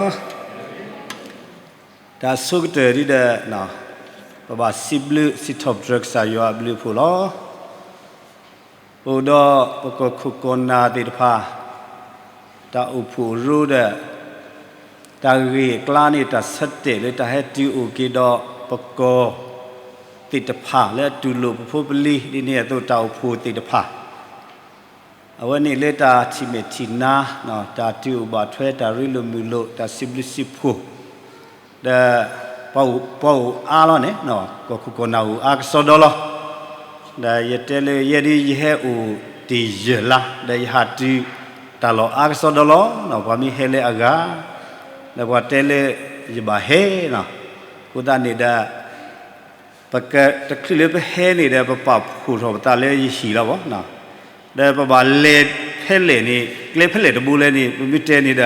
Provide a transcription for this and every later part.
တၢ်ဆိကတၢၢ်ဒ်ဒီး ပဘၣ်စံးဘျုးစံးထီၣ်ပတြၢၤကစၢ်ယွၤအဘျုးအဖှိၣ်လီၤ. အိၣ်ဒီးပကီၢ်ခိၣ်ကီၢ်နၢ်သ့ၣ်တဖၣ် တၢ်အိၣ်ဖှိၣ်ရိဒီး တၢ်ဂ့ၢ်အကျါန့ၣ် တၢ်ဆၢတဲာ်လၢတၢ်ဟဲတုၤအိၣ်က့ၤဒီးပကီၢ်သ့ၣ်တဖၣ် လၢအတူၢ်လိာ်ပဖိပလံၤဒ်န့ၣ်အသိး တၢ်အိၣ်ဖှိၣ်သ့ၣ်တဖၣ် အဝဲန့ၣ်လၢတၢ်ထံၣ်မဲာ်ထံၣ်နါ တၢ်တုၤအိၣ်ဘၣ်ထွဲ တၢ်ရ့လိာ်မုာ်လိာ် တၢ်စံးဘျုးစံးဖှိၣ် ဒီး ပှၤအိၣ်အါလီၤန့ၣ် ကီၢ်ခိၣ်ကီၢ်နၢ်အိၣ်အါကစီဒီလီၤ. ဒီးယတဲလၢယဲဒ် ယဟဲအိၣ်တ့ၢ်ယဲၢ်လါ ဒီးယဟးတုၤတၢ်လီၢ်အါကစီဒီလီၤ. ပှၤမ့ၢ်ဟဲလၢအဂၤ ဒီးပှၤတဲလၢယဘၣ်ဟဲလီၤ. အဃိသတးန့ၣ်ဒီး ပကတချုးလၢပဟဲန့ၣ်ဒီး ပပာ်ဖှိၣ်ထီၣ်ပသးလၢယဟံၣ်လီၤဘၣ်. ဒီးပဘၣ်လဲၤဖဲလဲၣ်န့ၣ် ကျဲဖဲလဲၣ်တဘိလဲၣ်န့ၣ် ပမ့ၢ်တဲန့ၣ်ဒီး တၢ်လီၤ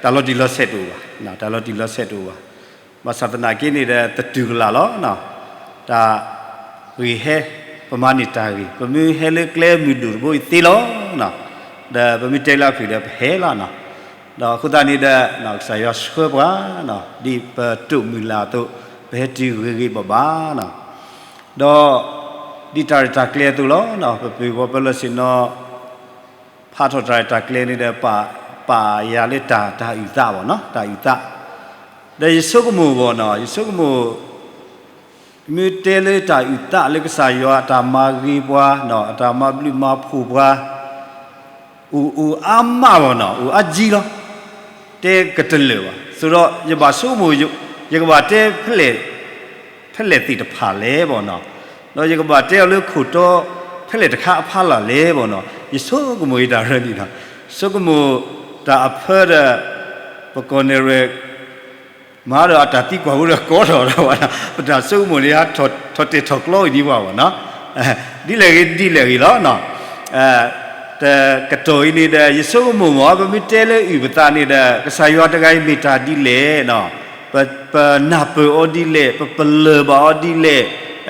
တံၢ်လီၤဆဲးတအိၣ်ဘၣ်, တၢ်လီၤတံၢ်လီၤဆဲးတအိၣ်ဘၣ်. ဘၣ်ဆၣ်သနာ်က့န့ၣ်ဒီး သတူၢ်ကလာ်လီၤ. တၢ်ဂ့ၢ်ဟဲ ပမၤန့ၢ်တၢ်ဂ့ၢ် ပမ့ၢ်ဟဲလၢကျဲမုၢ်ဒိၣ်တဘိအံၤသ့လီၤ. ဒီးပမ့ၢ်တဲလၢအဖုၣ်ဒီးပဟဲလီၤ. ဒီးအဃိသတးန့ၣ်ဒီး ကစၢ်ယွၤဆှၢပှၤ ဒ်ပတိၢ်မုၢ်လၢ်အသိး ပဟဲတုၤဂ့ၤဂ့ၤဘၣ်ဘၣ်. ဒီး ဒ်တၢ်ရဲၣ်တၢ်ကျဲၤအသိးလီၤ. ပပုၢ်ဝဲၢ်ပၢလီၤဆ့ၣ်နီၤ ဖးထီၣ်တၢ်ရဲၣ်တၢ်ကျဲၤန့ၣ်ဒီး ပာ်ယၤလၢတၢ်အုၣ်သးဘၣ်နီၤ, တၢ်အုၣ်သး. ဒီးယဆိကမိၣ်ဘၣ်နီၤ, ယဆိကမိၣ် မ့ၢ်တဲလၢတၢ်အုၣ်သးလၢကစၢ်ယွၤအတၢ်မၤဂ့ၤပှၤ, အတၢ်မၤဘျုးမၤဖှိၣ်ပှၤ အိၣ်အိၣ်အါမးဘၣ်နီၤ, အိၣ်အါကံလီၤ. တဲကတလၢာ်ဘၣ်. ဆိုတော့ ယဘၣ်ဆိကမိၣ် ယကဘၣ်တဲ ဖဲလဲၣ်သ့ၣ်တဖၣ်လဲၣ်ဘၣ်နီၤ, ဒီးယကဘၣ်တဲအီၤလၢခိၣ်တီ ဖဲလဲၣ်တခါအဖီလာ်လဲၣ်ဘၣ်နီၤ, ယဆိကမိၣ်ယတၢ်ရၢန့ၣ်နီၤ, ဆိကမိၣ်တၢ်အဖၢဒီး ပကီၢ်နဲၣ်ရွဲၣ် မၤဒီးအတၢ်သံကွၢ်ဖိဒီးကီထီၣ်ဒီးဘၣ်နီၤ, ပတၢ်ဆိကမိၣ်န့ၣ် ဟးထီၣ်တဲာ်ထီၣ်ကျီအံၤဒံးဘၣ်ဘၣ်နီၤ, ဒ်လဲၣ်ဂ့ၤဒ်လဲၣ်ဂ့ၤလီၤနီၤ. တကတီၢ်အံၤန့ၣ်ဒီး ယဆိကမိၣ်မ့ၢ် ပမ့ၢ်တဲလၢအုၣ်ပသးန့ၣ်ဒီး ကစၢ်ယွၤတဂၤအံၤမ့ၢ်တၢ်ဒ်လဲၣ်နီၤ, ပနၢ်ပၢၢ်အီၤဒ်လဲၣ်, ပပလၢၢ်ဘၣ်အီၤဒ်လဲၣ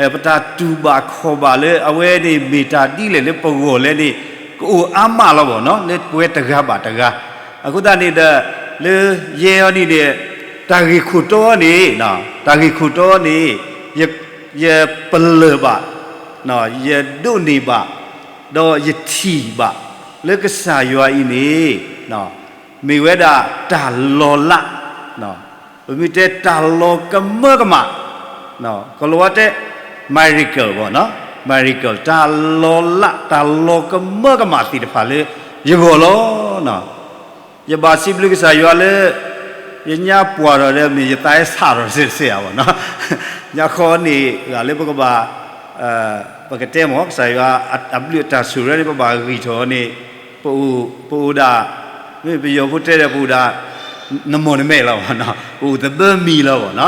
်, ပတၢ်တူၢ်ဘၣ်ခီၣ်ဘၣ်လၢအဝဲန့ၣ်မ့ၢ်တၢ်ဒ်လဲၣ်လၢပဂီၢ်လဲၣ်န့ၣ် ကအိၣ်အါမးလီၤဘၣ်နီၤ, လၢပဝဲတဂၤဘၣ်တဂၤ. အဃိသတးန့ၣ်ဒီး လၢယဲအီၤန့ၣ်ဒီး တၢ်ဂ့ၢ်ခိၣ်တီန့ၣ်, တၢ်ဂ့ၢ်ခိၣ်တီန့ၣ် ယပလၢၢ်ဘၣ်, ယဒိးန့ၢ်ဘၣ်, ဒီးယထံၣ်ဘၣ် လၢကစၢ်ယွၤအံၤန့ၣ် မ့ၢ်ဝဲဒၣ်တၢ်လီၤလး, ပမ့ၢ်တဲတၢ်လီၤကမၢကမၣ်, ကလီၤဝါတဲ miracle ဘၣ်နီၤ, miracle တၢ်လီၤလး တၢ်လီၤကမၢကမၣ်သ့ၣ်တဖၣ်လၢယဂီၢ်လီၤ. ယဘၣ်စံးဘျုးကစၢ်ယွၤလၢ ယညါပှၢ်ထီၣ်ဒီး မ့ၢ်ယသးဟဲဆးထီၣ်တစဲးတစဲးဧါဘၣ်နီၤ, ညါခီန့ၣ် ဂၤလၢပကဘၣ် ပကတဲမ့ၢ် ကစၢ်ယွၤအဘျုးအတၢ်ဆိၣ်ဂ့ၤန့ၣ် ပဘၣ်ဂံၢ်ထီၣ်န့ၣ် ပအိၣ်ဒၣ်, မ့ၢ်ပယီၤဖိတဲဒီး ပအိၣ်ဒၣ် နမီၢ်နမဲာ်လီၤဘၣ်နီၤ, ပအိၣ်သဘၢမံၤလီၤဘၣ်နီၤ.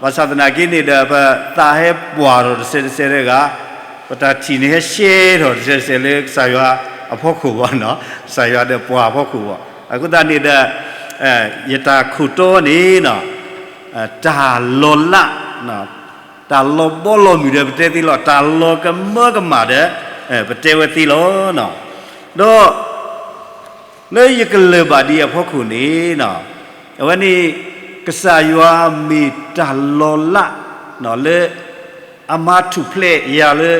ဘၣ်ဆၣ်သနာ်က့န့ၣ်ဒီး ပသးဟဲပှၢ်ထီၣ်တစဲးတစဲးတဂၤ, ပတၢ်ထံၣ်န့ၣ်ဟဲရှဲထီၣ်တစဲးတစဲးလၢကစၢ်ယွၤအဖီခိၣ်ဘၣ်နီၤ, ကစၢ်ယွၤဒီးပှၤအဖီခိၣ်ဘၣ်. အဃိသတးန့ၣ်ဒီး ယတၢ်ခိၣ်တီန့ၣ် တၢ်လီၤလး, တၢ်လီၤဘီလီၤမုၢ်ဒီးပတဲသ့လီၤ, တၢ်လီၤကမၢကမၣ်ဒီး ပတဲဝဲသ့လီၤ. ဒီး လၢယကလၢၢ်ဘၣ်ဒံးအဖီခိၣ်န့ၣ် အဝဲန့ၣ် ကစၢ်ယွၤမ့ၢ်တၢ်လီၤလး လၢ အမၤထူၣ်ဖျဲးယၤလၢ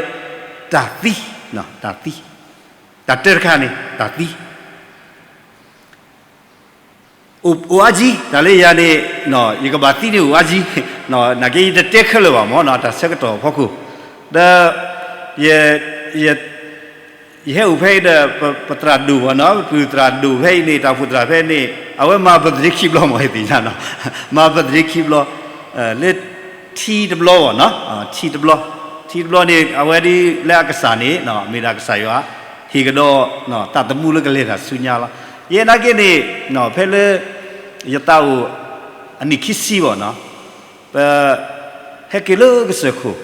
တၢ်သံ, တၢ်သံ, တၢ်တၢတခါန့ၣ် တၢ်သံ အိၣ်အါကံ, တၢ်လၢယၤန့ၣ် ယကဘၣ်သံန့ၣ်အိၣ်အါကံ, နာ်က့ယတတဲခဲလၢာ်ဘၣ်မ့ၢ် တၢ်ဆၢကတီၢ်အဖီခိၣ်, ဒီး ယဟဲအိၣ်ဖဲအံၤဒီး ပသရၣ်ဒိၣ်ဘၣ်နီၤ, ပပုၢ်သရၣ်ဒိၣ်ဖဲအံၤန့ၣ် တၢ်အိၣ်ဖှိၣ်သရၣ်ဖဲန့ၣ် အဝဲမၤ birthday ခံဘျီမ့ၢ် ယသ့ၣ်ညါနီၤ, မၤ birthday ခံဘျီ, လၢ ထံတဘျီဘၣ်နီၤ, ထံတဘျီ, ထံတဘျီန့ၣ် အဝဲဒ်လၢအကစၢ်န့ၣ် မ့ၢ်ဒၣ်ကစၢ်ယွၤ ဟ့ၣ်ကဒီး သးသမူလၢကလဲၤတၢ်ဆူညါလီၤ. ယဲနာ်က့န့ၣ် ဖဲလၢ ယသးအိၣ် အနံၣ်ခံဆံဘၣ်နီၤ, ပ ဟဲက့ၤလၢကစၢၢ်ခိၣ်,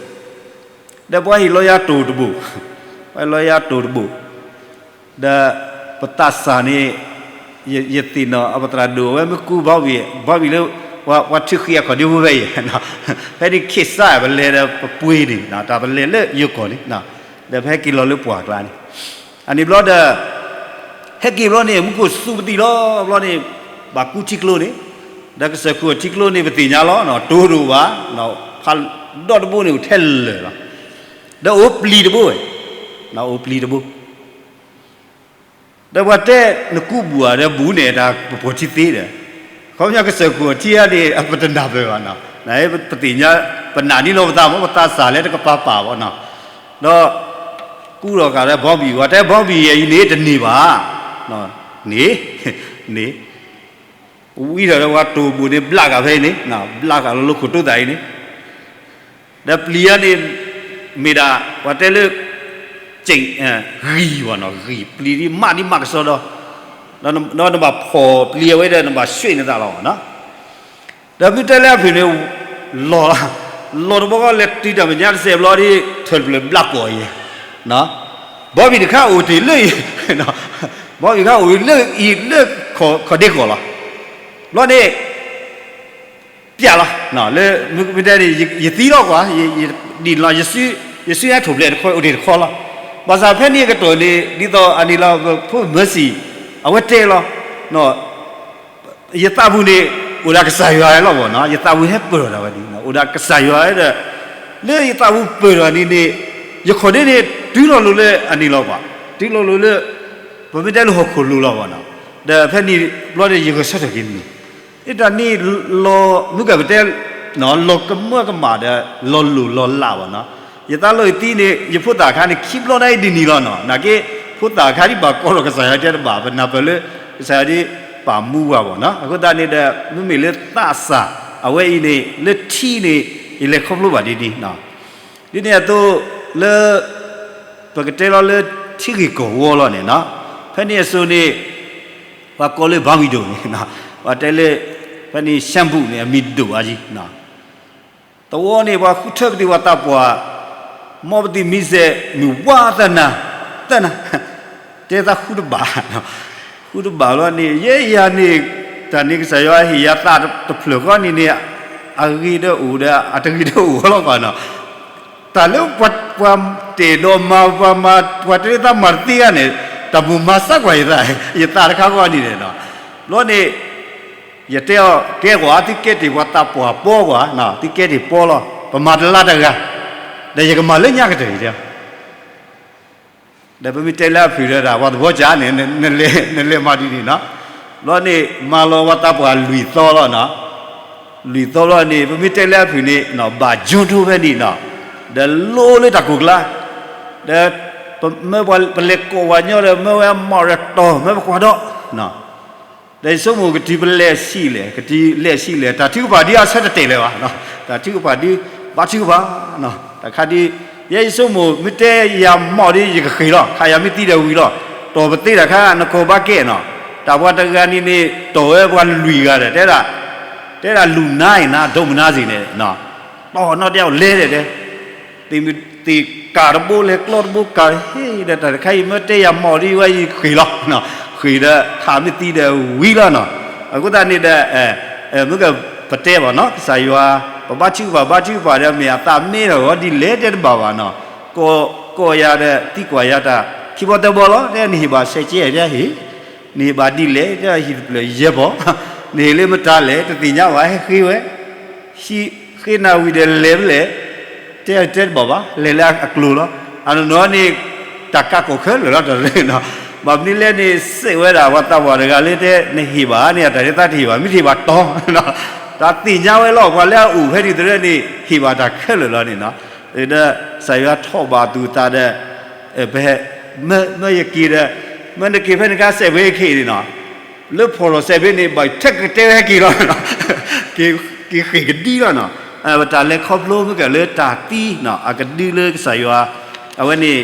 ဒီးပှၤဟ့ၣ်လီၤယၤတိၢ်တဘိၣ်, ပှၤဟ့ၣ်လီၤယၤတိၢ်တဘိၣ်, ဒီးပသးစၢ်န့ၣ် ယသ့ၣ်နီၣ် အပသရၣ်ဒိၣ်ဝဲမ့ၢ်ကူဘီဘံၣ်, ဘီဘံၣ်လၢ ပှၤထုးဃံအကီၢ်ဒ့ဖိဖဲအံၤ, ဖဲန့ၣ်ခ့ၣ်စး ပလဲၤဒီးပပှ့ၤန့ၣ် တၢ်ပလဲၤလၢယိၤကီၢ်န့ၣ်, ဒီးပဟဲက့ၤလီၤလၢပှၢ်ကျါန့ၣ်, အန့ၣ်ဘျီဒီး ဟဲက့ၤဘျီန့ၣ် မူခိၣ်စူၤပသံၣ်လီၤ, ဘျီန့ၣ် ဘၣ်ကူထံကျိန့ၣ်, ဒီးကစၢၢ်ခိၣ်အထံကျိန့ၣ် ပသ့ၣ်ညါလီၤ, တိၢ်တအိၣ်ဘၣ်, ဖးဒီတဘိန့ၣ်အိၣ်ထဲလၢာ်လီၤ. ဒီးအိၣ်ပျံၤတဘိဝဲ, အိၣ်ပျံၤတဘိ. ဒီးပှၤတဲနကူးဘူးဧါ, ဒီးဘူးန့ၣ် တၢ်ပဖှီၣ်ထံသ့ဒီး, ခီပညီကစၢၢ်ခိၣ်အထံဧါန့ၣ် ပတနၢ်ပၢၢ်ဘၣ်နီၤ, ပသ့ၣ်ညါ, ပနာ်န့ၢ်လီၤပသးမ့ၢ် ပသးစၢ်လၢတကပၤပာ်ဘၣ်နီၤ, ဒီးကူးထီၣ်ဃာ်ဒီးဘီဘံၣ်, ပှၤတဲဘီဘံၣ်အံၤန့ၣ်တန့ၢ်ဘၣ်, န့ၣ်, န့ၣ် ဝံထီၣ်ဒီးပှၤတိၢ်ဘူးန့ၣ် ဘျးဃာ်ဖဲအံၤန့ၣ်, ဘျးဃာ်လၢလၢခိၣ်တိသးအံၤန့ၣ်, ဒီးပျံၤဧါန့ၣ်, မ့ၢ်ဒၣ်, ပှၤတဲလၢ, က့ၣ်, ဂံၢ်ဘၣ်နီၤ, ဂံၢ်ပျံၤဒ်မးဒ်မးကစီဒီ, ဒီးနဘၣ်ဖီၣ်ပျံၤအဝဲဒီးနဘၣ်ဆှ့ၣ်နသးလီၤနီၤ. ဒီးမ့ၢ်တဲလၢအဖုၣ်န့ၣ်, လီၤ, လီၤတဘျီဃီလဲၤတုၤတၢ်မဲာ်ညါတစဲးဘျီဒီး ထၢၣ်တဖျၢၣ်ဘျးကီၢ်အံၤ, ဘီဘံၣ်တခါအိၣ်တ့ၢ်လၢအံၤ, ဘီဘံၣ်တခါအိၣ်လၢအံၤလၢ, ခီၣ်ဒ့ကီၢ်လီၤ, ဘျီန့ၣ် ပျးလီၤ, လၢမ့ၢ်တဲန့ၣ် ယသံလီၤကွၢ်, ဒ်န့ၣ်လီၤ, ယစုဟဲထိၣ်ဖျဲးတခီအိၣ်တ့ၢ်တခီလီၤ, ဘၣ်ဆၣ်ဖဲန့ၣ်အကတီၢ်န့ၣ် ဒ်သိးအန့ၣ်လီၤ ဖိမၢစံၣ်, အဝဲတဲလီၤ, ယသးပူၤန့ၣ် အိၣ်ဒၣ်ကစၢ်ယွၤလီၤဘၣ်နီၤ, ယသးပူၤဟဲပၢၢ်ထီၣ်တၢ်ဝဲဒ်, အိၣ်ဒၣ်ကစၢ်ယွၤဒီး, လၢယသးပူၤပၢၢ်ထီၣ်န့ၣ်န့ၣ်, ယခီၣ်ဒ့န့ၣ် တုၤလီၤလိၤလၢအန့ၣ်လီၤကွၢ်, တုၤလီၤလိၤလၢ, ပမ့ၢ်တဲလၢဟီၣ်ခိၣ်လိၤလီၤဘၣ်နီၤ, ဒီးဖဲန့ၣ်ဘျီန့ၣ် ယဂဲၤဆၢထၢၣ်က့ၤန့ၣ်, တၢ်န့ၣ်လီၤ, မုၢ်ကပတဲ လီၤကမၢကမၣ်ဒီး လီၤလိၢ်လီၤလးဘၣ်နီၤ, ယသးလီၤယသံန့ၣ် ယဖိသၣ်ခါန့ၣ် ခံဘျီဒၣ်အံၤဒ်န့ၣ်လီၤနီၤ, နာ်က့, ဖိသၣ်ခါဒ်ဘၣ်ကီထီၣ်ကစၢ်ယွၤတဲတဘၣ်, ပနၢ်ပၢၢ်လၢကစၢ်ယွၤဒ်ပာ်မူပှၤဘၣ်နီၤ, အဃိသတးန့ၣ်ဒီး မ့မ့ၢ်လၢသးစၢ်အဝဲအံၤန့ၣ် လၢထံန့ၣ် ယလဲၤခီဖျိဘၣ်ဒ်န့ၣ်, ဒ်န့ၣ်အသိးလၢ ပကတဲလီၤလၢထံဂ့ၢ်ကီၢ်ဝီလီၤန့ၣ်နီၤ, ဖဲန့ၣ်အစိၤန့ၣ် ပှၤကိးလၢဘါဝံၤဒိၣ်န့ၣ်, ပှၤတဲလၢ ဖဲန့ၣ် ရှမ်းဘူး န့ၣ် အမံၤဒိၣ်အါကံ, သဝီန့ၣ် ပှၤဃုထၢကတ့ၢ်ပှၤသးပှၢ်, မ်ပသံၣ်မံၤစဲး မုၢ်ဝါသနၤ, သနၤ, တဲသးဃုတဘၣ်, ဃုတဘၣ်လီၤန့ၣ် ယဲယၤန့ၣ်, တၢ်န့ၣ်ကစၢ်ယွၤဟ့ၣ်ယၤသးတဖျၢၣ်ဃီန့ၣ်န့ၣ်, အဂ့ၤဒီးအိၣ်ဒီး အတဂ့ၤဒီးအိၣ်လီၤကွၢ်နီၤ တၢ်လၢပှၤတဲာ်ဒီးမၤ ပှၤမၤ ပှၤတဲလၢသးမၤတသ့ဧါန့ၣ်, တၢ်မိၣ်မၤစၢ်ကွၢ်ယသး, ယသးတခါဃီန့ၣ်န့ၣ်, ဘျီန့ၣ် ယတဲအီၤ ကဲကွၢ် သုကဲတ့ၢ်ပှၤသးပှၢ်ပီကွၢ်, သုကဲတ့ၢ်ပီလီၤ, ပမၤတလါတဂၤ, ဒီးယကမၤလၢညါကတၢၢ်အံၤတဲ ဒီးပမ့ၢ်တဲလၢအဖုၣ်ဒီး ပှၤသဝီကၢန့ၣ် နလဲၤမၤဒ်န့ၣ်နီၤ, ဘျီန့ၣ် မၤလီၤပှၤသးပှၢ်လွံၢ်သီလီၤနီၤ, လွံၢ်သီဘျီန့ၣ် ပမ့ၢ်တဲလၢအဖုၣ်န့ၣ် ဘၣ်ကၠိထိဖဲန့ၣ်နီၤ, ဒီးလိလၢတၢ်ကိၢ်ကျါ, ဒီး ပမၢပှၤပလဲၤကိးပှၤညီဒီး မၢဝဲအမီၢ်ဒီးတီၢ် မၢပကွၢ်ဒီး ဒီးယဆိကမိၣ်ကတုၤပလဲၤဆံးလဲၣ်, ကတုၤလဲၤဆံးလဲၣ်, တၢ်ထုကဖၣ်ဒုအဆၢတတဲာ်လၢၤဘၣ်, တၢ်ထုကဖၣ်ဒု ဘါထုကဖၣ်, တခါဒု ယဲယဆိကမိၣ် မ့ၢ်တဲယၤမီၢ်ဒီး ယကဃ့ၢ်လီၤ, ခးယၤမ့ၢ်သံဒီးဝံၤလီၤ, တီၢ်ပသ့တၢ်ခါ နကီၢ်ဘၣ်ကဲနီၤ, တၢ်ပှၤတဂၤန့ၣ်န့ၣ် တီၢ်ဝဲပှၤလွံၢ်ဂၤဒီး တဲဒၣ်, တဲဒၣ်လူၤနါအံၤနါ ဒိမနါစ့ၢ်န့ၣ်, တီၢ်နီၣ်တဲအီၤလဲၤဒီးတဲ သ့ၣ်ကၢ်တဘိလဲၤကျီတဘိကၢ်ဟ့ၣ်ဒီး တၢ်တခါအံၤမ့ၢ်တဲယၤမီၢ်ဒီး ဝဲယဃ့ၢ်လီၤ, ဃ့ၢ်ဒီးခးမ့ၢ်သံဒီးဝံၤလီၤနီၤ, အဃိသတးန့ၣ်ဒီး မ့ၢ်ကပတဲဘၣ်နီၤ ကစၢ်ယွၤ, ပဘါထုကဖၣ်ဘါထုကဖၣ်ဒီး မ့ၢ်အသးမ့ၢ်ထီၣ်ဂီၤဒ်လဲၣ်တဲတဘၣ်ဘၣ်နီၤ, ကိးယၤဒီးသံကွၢ်ယၤတၢ် ခံဘီသၢဘီလီၤ, တဲနဟ့ၣ်ဘၣ်ဆဲးကဲဖဲဟ့ၣ် နဟ့ၣ်ဘၣ်ဒ်လဲၣ်, တဲဟံၣ်တဖျၢၣ်ယဲၢ်ဘီ, နဟ့ၣ်လၢမတၤလဲၣ် တသ့ၣ်ညါဘၣ် ဟဲဃ့ဝဲ, ဟံးဃ့နၤဝံၤဒီးလဲၤဖဲလဲၣ်, တဲတဲတဘၣ်ဘၣ် လဲၤလၢအကျိၤလီၤ, အနီၢ်နီၢ်န့ၣ် တၢ်ကးကီၢ်ခဲလၢာ်လီၤတၢ်နီၤ, ဘၣ်မနုၤလဲၣ်န့ၣ် စံးဝဲဒၣ်ပှၤသးပှၢ်တဂၤလၢတဲ နဟ့ၣ်ဘၣ်န့ၣ် အတၢ်လၢသးတဟ့ၣ်ဘၣ် မ့ၢ်တဟ့ၣ်ဘၣ်တီၤ, တၢ်သ့ၣ်ညါဝဲလီၤ ပှၤလၢအအိၣ်ဖဲဒ်သိးန့ၣ် ဟ့ၣ်ဘၣ်တၢ်ခဲလၢာ်လီၤန့ၣ်နီၤ, ဒီးကစၢ်ယွၤထီၣ်ဘၣ်သူၣ်သးဒီး ပဟဲ မၢယက့ၤဒီး မၢနက့ၤဖဲန့ၣ်ခါစဲးဖဲအံၤက့ၤန့ၣ်နီၤ, လၢဖီၣ်ထီၣ်စဲးဖဲန့ၣ် ဘၣ်ထဲကတဲဝဲဟဲက့ၤလီၤ, က့ၤဃ့ၢ်ကဒံလီၤနီၤ, ပတၢ်လဲၤခီဖျိမ့ၢ်ကလၢတၢ်သံနီၤ အကဒုလၢကစၢ်ယွၤ, အဝဲန့ၣ်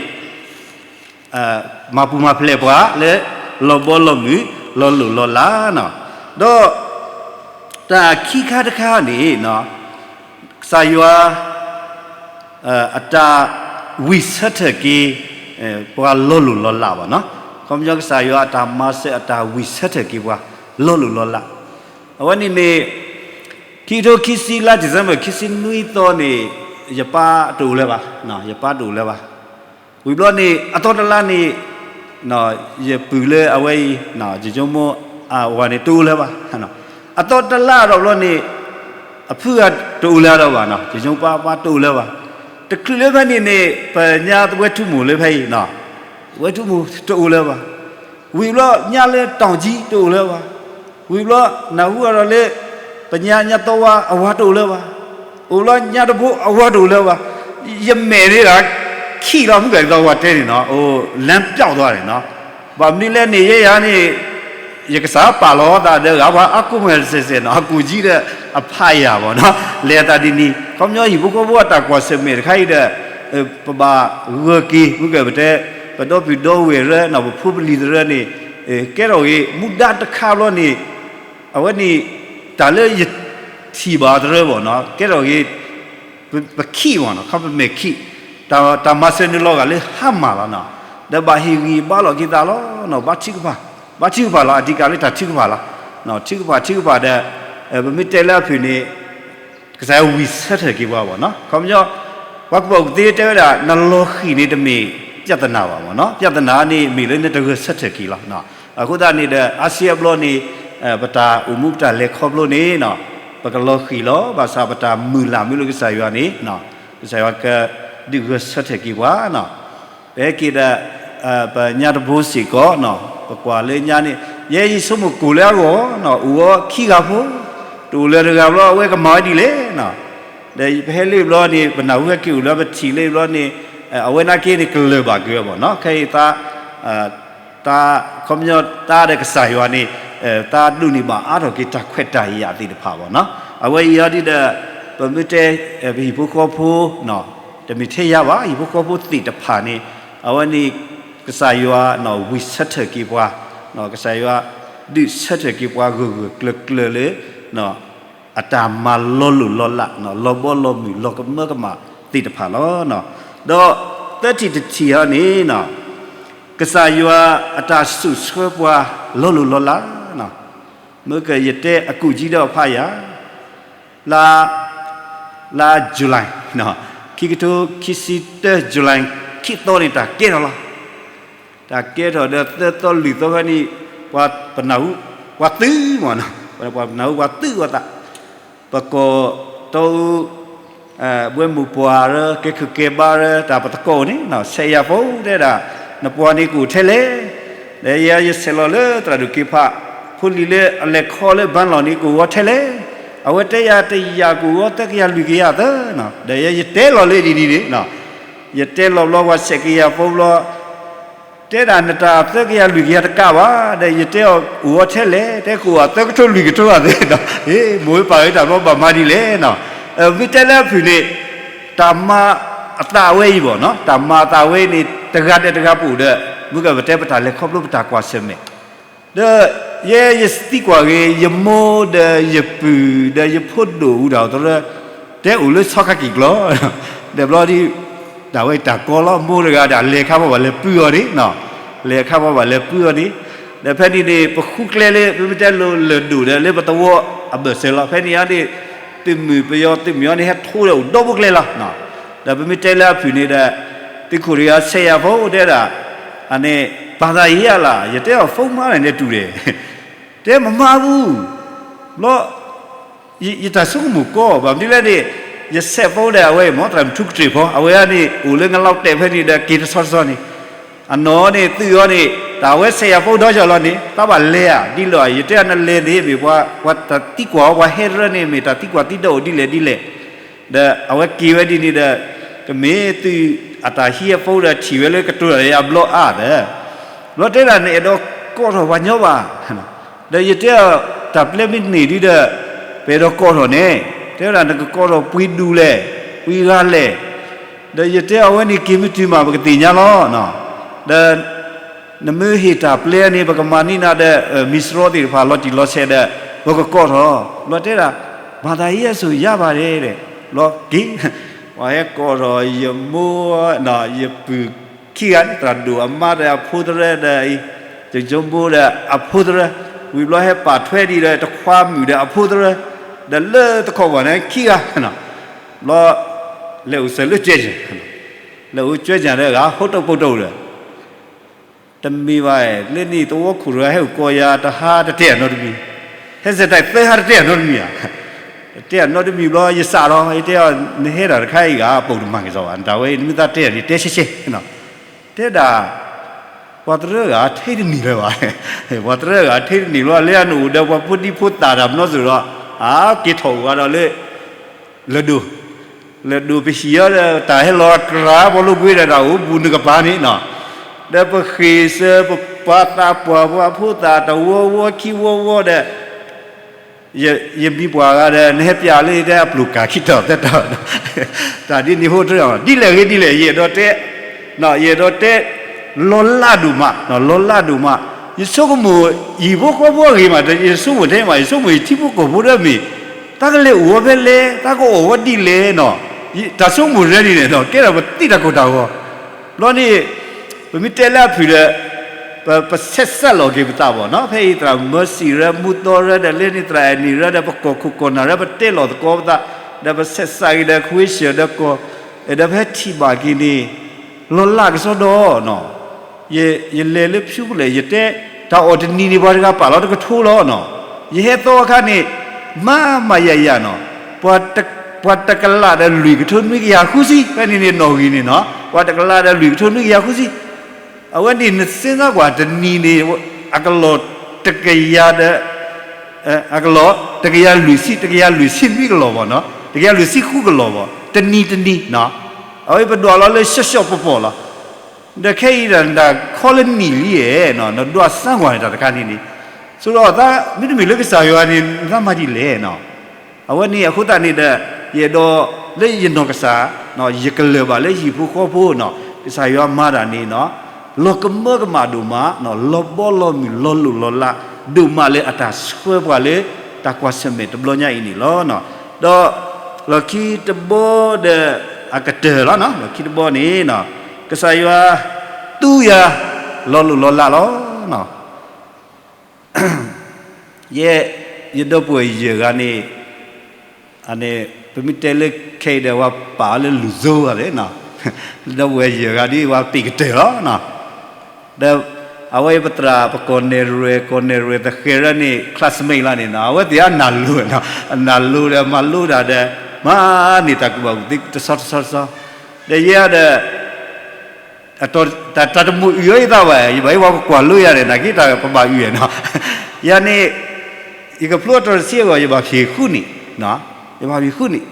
မၤပူၤမၤဖျဲးပှၤလၢ လီၤဘီလီၤမုၢ် လီၤလိၢ်လီၤလးနီၤ, ဒီး တၢ်ခံခါတခါန့ၣ် ကစၢ်ယွၤ အတၢ်ဝံၣ်ဆၢထၢၣ်က့ၤ ပှၤလီၤလိၢ်လီၤလးဘၣ်နီၤ, ခီပညီကစၢ်ယွၤအတၢ်မၤစၢၤအတၢ်ဝံၣ်ဆၢထၢၣ်က့ၤပှၤ လီၤလိၢ်လီၤလး, အဝဲန့ၣ်န့ၣ် ခံကထိခံဆံလါ December ခံဆံနွံသီန့ၣ် ယပၢ်တအိၣ်လၢၤဘၣ်, ယပၢ်တအိၣ်လၢၤဘၣ်, ဝံၤဘျီန့ၣ် အသီတလါန့ၣ် ယပုၢ်လၢအဝဲအံၤ ယဆိကမိၣ်အဝၤန့ၣ်တအိၣ်လၢၤဘၣ် အသီတလၢ်ဒီးဘျီန့ၣ် အဖုဂၤတအိၣ်လၢၤဒီးဘၣ်နီၤ, ယယိပၢ်ပၢ်တအိၣ်လၢၤဘၣ်. တချုးလၢဖဲန့ၣ်န့ၣ် ပညါသဝဲထူမိၢ်လၢဖဲအံၤနီၤ, သဝဲထူမိၢ်တအိၣ်လၢၤဘၣ်. ဝံၤဘျီညါလၢတီၢ်ကၠံတအိၣ်လၢၤဘၣ်. ဝံၤဘျီနၢ်ဟူအီၤဒီးလၢ ပညါညါသီဝါအဝၤတအိၣ်လၢၤဘၣ်. အိၣ်ဘျီညါတဘိအဝၤတအိၣ်လၢၤဘၣ်. ယမဲာ်န့ၣ်ဒီး ခံးလီၤမုၢ်ကသီဝၤတဲန့ၣ်နီၤ, အိၣ် လမ်းပျောက်သွားန့ၣ်နီၤ. ဘၣ်မနုၤလဲၣ်န့ၣ် ယဲယၤန့ၣ် ယကစးပာ်လီၤသးဒီးဂၤပှၤအါကိးမုၢ်စဲးစဲးနီၤ, အကူၣ်ကၠံဒီးအဖးယၢ်ဘၣ်နီၤ, လဲၤသးဒ်န့ၣ်. ခီပညီဟံၣ်ဖိဃီဖိအတၢ်ကွၢ်ဆၢၣ်မဲာ်တခါအံၤဒီး ပဘၣ်ဂၢၢ်က့ၤ မုၢ်ကၢၢ်ပတဲ ပဒီပုၢ်ဒီဝဲၢ်ရၢနီၤ, ပဖိပလံၤသရၢန့ၣ် ကဲထီၣ်ဂ့ၤ မူဒါတခါဘျီန့ၣ် အဝဲန့ၣ် တၢ်လၢယထံၣ်ဘၣ်သရၢဘၣ်နီၤ, ကဲထီၣ်ဂ့ၤ ပခံးဘၣ်နီၤ, ခီပမဲာ်ခံး, တၢ်မၤစၢၤနုာ်လီၤဂာ်လၢဟါမၢ်လီၤနီၤ, ဒီးဘၣ်ဟ့ၣ်ဂံၢ်ဘါလီၤက့ၤသးလီၤနီၤ, ဘါထုကဖၣ်, ဘါထုကဖၣ်လီၤ, အဓိကလၢတၢ်ထုကဖၣ်လီၤ, ထုကဖၣ်ထုကဖၣ်ဒီး ပမ့ၢ်တဲလၢအဖုၣ်န့ၣ် ကစၢ်ယွၤဝံၤဆၢထၢၣ်က့ၤပှၤဘၣ်နီၤ. ခီပညီ ပှၤကူၣ်ဘၣ်ကူၣ်သ့တဲဝဲဒၣ် နလီၤဃံၤန့ၣ်တမ့ၢ် ပြဿနာ ဘၣ်မ့ၢ်နီၤ, ပြဿနာ န့ၣ်မ့ၢ်လၢနတဂၢၢ်ဆၢထၢၣ်က့ၤလီၤ. အဃိသတးန့ၣ်ဒီး အါစုအါဘျီန့ၣ် ပတၢ်အိၣ်မူပတၢ်လဲၤခီဖျိန့ၣ် ပကလီၤဃံၤလီၤ, ဘၣ်ဆၣ်ပတၢ်မုၢ်လၢ်မ့ၢ်လၢကစၢ်ယွၤန့ၣ် ကစၢ်ယွၤကဒုးဂၢၢ်ဆၢထၢၣ်က့ၤပှၤနီၤ. ပဟဲက့ၤဒီး ပညါတဘိစ့ၢ်ကီးနီၤ, ပကွၢ်လၢညါန့ၣ် ယဲယဆိကမိၣ်ကိၣ်လၢအဂီၢ်နီၤ, အိၣ်ဝဲခံဂၤဖိ, တအိၣ်လၢၤတဂၤဘျီ အဝဲကမၤဝဲဒ်လဲၣ်နီၤ. ဒီးပဟဲလၢဘျီန့ၣ် ပနၢ်ဟူဟဲက့ၤအိၣ်လၢပထံၣ်လၢဘျီန့ၣ် အဝဲနာ်က့န့ၣ် ကလၢၤဘၣ်က့ၤဝဲဘၣ်နီၤ, ခဲအံၤသး တၢ် ခီပညီတၢ်ဒီးကစၢ်ယွၤန့ၣ် တၢ်ဒိးန့ၢ်ဘၣ်အါထီၣ်က့ၤတၢ်ခွဲးတၢ်ယာ်သ့ၣ်တဖၣ်ဘၣ်နီၤ. အဝဲအံၤအီၤဒ်ဒီး ပမ့ၢ်တဲ ပဟံၣ်ဖိဃီဖိ တမ့ၢ်ထဲယၤဘၣ် ဟံၣ်ဖိဃီဖိသ့ၣ်တဖၣ်န့ၣ် အဝဲန့ၣ် ကစၢ်ယွၤဝံၤဆၢထၢၣ်က့ၤပှၤ, ကစၢ်ယွၤဒုးဆၢထၢၣ်က့ၤပှၤဂၢၢ်ဂၢၢ်ကျၢၤကျၢၤလၢ အတၢ်မၤလီၤလိၢ်လီၤလး လီၤဘီလီၤမုၢ်လီၤကမၢကမၣ်သ့ၣ်တဖၣ်လီၤ. ဒီးသၢထံၣ်တထံၣ်အံၤန့ၣ် ကစၢ်ယွၤအတၢ်စိာ်ဆှၢပှၤလီၤလိၢ်လီၤလး, မ့ၢ်ကယတဲအကူၣ်ကၠံဒီးအဖးယၢ်, လါ လါ July, ခံကထိခံဆံတၢ July ခံသီန့ၣ် တၢ်ကဲထီၣ်လီၤ. တၢ်ကဲထီၣ်ဒီးသၢသီလွံၢ်သီဖဲန့ၣ် ပှၤပနၢ်ဟူ ပှၤသုးမးနီၤ, ပှၤပနၢ်ဟူပှၤသုးအသး, ပကိးတီအူ ဘှဲမိၢ်ပှၢ်ရၢ ကဲခုၣ်ကဲဘါရၢ တၢ်ပသကိးန့ၣ် ဆဲးယၤဖိတဲဒၣ် နပှၤန့ၣ်ကအိၣ်ထဲလဲၣ်, ဒီးယဲယဆဲးလီၤလၢသရၣ်ဒိၣ်က့ၤဖး ဖိလံၤလၢအလဲၤခီလၢဘါလီၢ်န့ၣ် ကအိၣ်ဝဲထဲလဲၣ်, အဝဲတဲယၤတယာ်ကအိၣ်ဝဲသၢကယၤလွံၢ်ကယၤသၢနီၤ, ဒီးယဲယတဲလီၤလၢဒ်န့ၣ်န့ၣ်, ယတဲလီၤဘျီ ပှၤဆဲးကယၤဖိဘျီ တဲဒၣ်နတၢ်သၢကယၤလွံၢ်ကယၤတကးဘၣ်, ဒီးယတဲအီၤအိၣ်ဝဲထဲလဲၣ်, တဲကအိၣ်ဝဲသၢကထိလွံၢ်ကထိဂၤသ့နီၤ, မိၢ်ဝဲပၢ်ဝဲတၢ်ဘျီဘၣ်မၤဒ်လဲၣ်နီၤ, မ့ၢ်တဲလၢအဖုၣ်န့ၣ် တၢ်မၤအသးဝဲအံၤဘၣ်နီၤ, တၢ်မၤအသးဝဲအံၤန့ၣ် တဂၤဒီးတဂၤပအိၣ်ဒီး မ့ၢ်ကပတဲပတၢ်လဲၤခီဖျိပတၢ်ကွၢ်ဆၢၣ်မဲာ် ဒီးယဲယသံကွၢ်ဂ့ၤ ယမိၢ်ဒီးယပုၢ်ဒီးယဖိဒိၣ်အူဒၣ်အသရၢ တဲအိၣ်လၢဆီခါကံၢ်ကျီၢ်, ဒီးဘျီဒ် ဒၣ်ဝဲတၢ်ကီလီၤ မိၢ်တဂၤဒၣ်လဲၤခါပှၤဘၣ်လဲၤပုၢ်အီၤန့ၣ်, လဲၤခါပှၤဘၣ်လဲၤပုၢ်အီၤန့ၣ်, ဒီးဖဲန့ၣ်န့ၣ် ပဃုကျဲလၢ ပမ့ၢ်တဲလိၤလၢၢ်ဒိၣ်ဒီးလၢပသဝီအဘၢၣ်စၢၤလီၤ, ဖဲန့ၣ်အန့ၣ် သုးမုၢ်ပယီၤသုးမုၢ်အီၤန့ၣ် ဟဲထိဒီးအိၣ်ဒီဘိကျဲလီၤ ဒီးပမ့ၢ်တဲလၢအဖုၣ်န့ၣ်ဒီး သုးခိၣ်တဂၤဆဲးယၤဖိတဲဒၣ် အန့ၣ် ဘာသာရေး အလၢ် ယတဲအီၤ ဖုန်းမလဲၣ်န့ၣ်တူၢ်ဒဲး, တဲမမါဘူး, ဘျီ ယတၢ်ဆိကမိၣ်ကီ ဘၣ်မနုၤလဲၣ်န့ၣ် ယဆဲးဖိဒီးအဝဲအံၤ မ့ၢ်သရၣ်မုၣ်ထူကတြ့ၢ်ဖီ အဝဲန့ၣ် အိၣ်လၢငလီၤတဲာ်ဖဲန့ၣ်ဒီး က့ၤတဆီတဆီန့ၣ် အနီၢ်န့ၣ် သုးအီၤန့ၣ် တၢ်အဝဲဆဲးယၤဖိဒီယီၤလီၤန့ၣ် သးဘၣ်လဲၤဧါ ဒ်လီၤ ယတဲအီၤနလဲၤန့ၣ် မ့ၢ်ပှၤတၢ်သံကွၢ်အီၤ ပှၤဟဲတရၢန့ၣ် မ့ၢ်တၢ်သံကွၢ်သံဒိးအိၣ်ဒ်လဲၣ်ဒ်လဲၣ် ဒီးအဝဲက့ၤဝဲဒ်န့ၣ်ဒီး ကမ့ၢ်သုးအတၢ်ဟံးအဖိဒီးထံၣ်ဝဲလၢကတိၤတၢ်ဒီးယၤဘျီအါဒီး ဘျီတဲဒၣ်နအဲၣ်ဒိးကိးထီၣ်ပှၤညီဘၣ်, ဒီးယတဲအီၤ တၢ်ပျဲမ့ၢ်န့ၢ်ဒ်ဒီး ပအဲၣ်ဒိးကိးထီၣ်န့ၣ် တဲဝဲဒၣ်နကကိးထီၣ်ပှၤဒူၣ်လဲၣ် ပှၤဂၤလဲၣ်, ဒီးယတဲအီၤဝဲန့ၣ်က့ၤမ့ၢ်တုၤမး ပကသ့ၣ်ညါလီၤ, ဒီး နမ့ၢ်ဟ့ၣ်တၢ်ပျဲန့ၣ် ပကမၤန့ၢ်နၤဒီး မံၤစရီသ့ၣ်တဖၣ်လီၤတံၢ်လီၤဆဲးဒီး ပကကိးထီၣ်, ဘျီတဲဒၣ် ဘာသာရေးဆိုရပါတယ် တဲ, ဘျီက့ၤ, ပှၤဟဲကိးထီၣ် ယမိၢ် ယပုၢ်ခံဂၤန့ၣ် သရၣ်ဒိၣ်အမါဒီးအဖိသရၢဒီး ယယိမိၢ်ဒီးအဖိသရၢ, ဝံၤဘျီဟဲပာ်ထွဲဒံးဒီး တခွါမုၣ်ဒီးအဖိသရၢ, ဒီးလၢတခီပၤန့ၣ်ခံဂၤ, ဘျီ လဲၤအိၣ်စၢၤလၢကၠဲၣ်ကၠၢ်, လဲၤအိၣ်ကၠဲၣ်ကၠၢ်ဒီးဂၤ ဟိတၢ်ပိာ်တၢ်ဒီး တမ့ၢ်ဘၣ်, လၢန့ၣ်သဝီခိၣ်တဂၤဟဲအိၣ်ကိးယၤ တဟါတတဲာ်နီတမံၤ, ဟဲစဲးတၢ်သၢဟါတတဲအနီတမံၤဧါ, တတဲအနီတမံၤဘျီ ယစးထီၣ် ယတဲအီၤ နဟဲဒၣ်တခါအံၤဂၤ ပိာ်တမၤကစီၤဘၣ် နတၢ်ဝဲအံၤ နမ့ၢ်သးတဲအီၤန့ၣ် တဲရှဲရှဲ တဲဒၣ် ပှၤတရၢဂၤထဲတနံၤလၢၤဘၣ်, ပှၤတရၢဂၤထဲတနံၤလၢၤ လၢအနအိၣ်ဒီးပှၤဖိဒံဖိသၣ်တၢ်ပနီၣ်စိၤဒီး အက့ၤထီၣ်အိၣ်ဂၤဒီးလၢ လၢၢ်ဒိၣ် လၢၢ်ဒိၣ်ပဟံၣ်အီၤဒီး တၢ်ဟဲလီၤကြၢးပှၤလိာ်ကွဲဒီးတၢ်အိၣ်ဘူးနကပၤန့ၣ်နီၤ, ဒီးပဃ့ၢ်စၢၤပပှၤသးပှၢ်ပှၤဖိသၣ်တဝီဝီခံဝီဝီဒီး ယမံပှၤဂၤဒီး နဟဲပျးလၢယတဲအပျိၢ်ကၢ်ခံတီၤသၢတီၤ, တၢ်ဒ်န့ၣ်ဟိတရၢ ဒ်လဲၣ်ဂ့ၤဒ်လဲၣ် ယအဲၣ်ဒိးတဲ ယအဲၣ်ဒိးတဲ လီၤလးဒိၣ်မး လီၤလးဒိၣ်မး, ယဆိကမိၣ် ယဟံၣ်ဖိဃီဖိအဂ့ၤမး ယဆိကမိၣ်ထဲမး ယဆိကမိၣ်ယထံဖိကီၢ်ဖိဒီးမ့ၢ် တၢ်ကလဲၤအိၣ်ဝဲဖဲလဲၣ် တၢ်ကအိၣ်ဝဲဒ်လဲၣ်နီၤ, တၢ်ဆိကမိၣ်ရဲန့ၣ်န့ၣ် ကဲထီၣ်ပသံတၢ်ကိၢ်တၢ်ဂီၤ, ဘျီန့ၣ် ပမ့ၢ်တဲလၢအဖုၣ်ဒီး ပ ပဆဲးစးလီၤက့ၤပသးဘၣ်နီၤ, ဖဲအံၤသရၣ်မၢစံၣ်ရၢ မူသီရၢဒီး လၢန့ၣ်သရၣ်အဲၣ်နံၣ်ရၢဒီး ပကီၢ်ခိၣ်ကီၢ်နၢ်ရၢ ပတဲလီၤသကိးပသး ဒီးပဆဲးစးက့ၤဒီး ခွ့ဆၢၣ်ဒီးကီၢ် ဒီးပဟဲထံၣ်ဘၣ်က့ၤန့ၣ် လီၤလးကစီဒီနီၤ, ယ ယလဲၤလၢဖၠူကလဲၣ် ယတဲ တၢ်အီၣ်တနံၤန့ၣ် ပှၤတဂၤပာ်လီၤတကထိလီၤနီၤ, ယဟဲသီအခါန့ၣ် မၤမၤယၤယၤနီၤ, ပှၤတ ပှၤတကလးဒီးလွံၢ်ကထိနွံကယၤဃုဆံ ဖဲန့ၣ်န့ၣ်နီၣ်ဂံၢ်န့ၣ်နီၤ, ပှၤတကလးဒီးလွံၢ်ကထိနွံကယၤဃုဆံ, အဝဲန့ၣ်နစ့ၢ်ကီးကွၢ်တနံၤန့ၣ် အကလီၢ်တကယၤဒီး အကလီၢ် တကယၤလွံၢ်ဆံ တကယၤလွံၢ်ဆံနွံကလီၢ်ဘၣ်နီၤ, တကယၤလွံၢ်ဆံဃုကလီၢ်ဘၣ် တနံၤတနံၤနီၤ, အဝဲပဒွးလီၤလၢရှဲရှဲပီၤပီၤလီၤ, ဒီးခဲအံၤဒၣ်နတၢ်ခီလၢနံၣ်လံဧဲနီၤ, နဒွးစၢ်ကွၢ်န့ၣ်တၢ်တခါန့ၣ်န့ၣ်, ဆိဒီးသး မ့တမ့ၢ်လၢကစၢ်ယွၤန့ၣ် နသးမၤဒ်လဲၣ်နီၤ, အဝဲန့ၣ်အဃိသတးန့ၣ်ဒီး ယအဲၣ်ဒိး လၢယနီၢ်ကစၢ် ယကလၢၢ်ဘၣ်လၢဟံၣ်ဖိဃီဖိနီၤ, ကစၢ်ယွၤမၤတၢ်န့ၣ်နီၤ, လီၤကမၢကမၣ်ဒိၣ်မး, လီၤဘီလီၤမုၢ်လီၤလိၢ်လီၤလး ဒိၣ်မးလၢအတၢ်ဆှၢပှၤလၢ တၢ်ကွၢ်ဆၢၣ်မဲာ်တဘျီညါအံၤန့ၣ်လီၤ. ဒီးလီၢ်ခံတဘီဒီး အကတၢၢ်လီၤ, လီၢ်ခံတဘီန့ၣ် ကစၢ်ယွၤ သူယၤ လီၤလိၢ်လီၤလးလီၤ. ယဲ ယဒီပုၢ်ဝဲၢ်ယဲၢ်ဂၤန့ၣ် အန့ၣ် ပမ့ၢ်တဲလၢခဲအံၤဒီး ဝဲပာ်အီၤလၢလူၤစိဂၤသ့ၣ်နီၤ, ဒီပုၢ်ဝဲၢ်ယဲၢ်ဂၤဒ်ဝဲပ့ၢ်ကတၢၢ်လီၤ. ဒီးအဝဲပသရၣ်ပကီၢ်နဲၣ်ရွဲၣ် ကီၢ်နဲၣ်ရွဲၣ်သဃဲၤရၢန့ၣ် classmate လီၤန့ၣ်နီၤ, အဝဲသ့ၣ်အနၢ်လိၤနီၤ, အနၢ်လိၤဒီးမၤလိတၢ်ဒီး မၤန့ၢ်တၢ်ကူၣ်ဘၣ်ကူၣ်သ့တဆီတဆီတဆီ, ဒီးယဲဒီး တၢ်တမုာ်အုၣ်အီၤယသးဘၣ်, ယဘၣ်ယပှၤကွၢ်လိယၤန့ၣ် နာ်က့တၢ်ပဘၣ်အုၣ်နီၤ, ယၤန့ၣ် ယကဖျိအတီၤတဆံအဂီၢ် ယဘၣ်ဖျ့ၣ်ဃုနံၣ်, ယဘၣ်ဖျ့ၣ်ဃုနံၣ်,